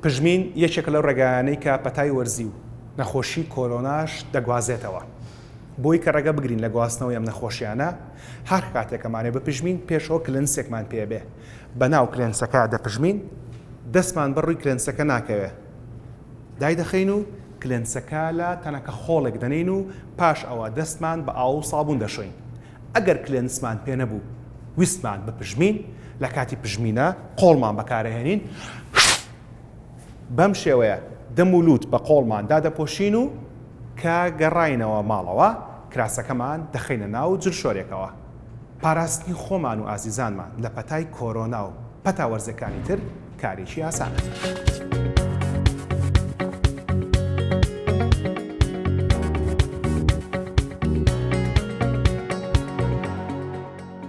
پژمین یەکێکە لەو ڕێگایانەی کە پەتای وەرزی و نەخۆشی کۆرۆناش دەگوازێتەوە. بۆی کە ڕێگە بگرین لە گواستنەوەی ئەم نەخۆشیانە، هەر کاتێکەمانێ بپژمین پێشەوە کلنسێکمان پێ بێ، بە ناو کلێنسەکە دەپژمین، دەستمان بەر ڕووی کلێنسەکە ناکەوێ، دایدەخەین و کلێنسەکە لە تەنەکە خۆڵێک دەنێین و پاش ئەوە دەستمان بە ئاو و سابوون دەشۆین. ئەگەر کلێنسمان پێ نەبوو ویستمان بپژمین، لە کاتی پژمینە قۆڵمان بەکارەهێنین، بەم شێوەیە دەم و لووت بە قۆڵمان دادەپۆشین و کە گەڕاینەوە ماڵەوە کراسەکەمان دەخەینە ناو جلشۆرێکەوە. پاراستنی خۆمان و ئازیزانمان لە پەتای کۆرۆنا و پەتا وەرزیەکانی تر کارێکی ئاسانە.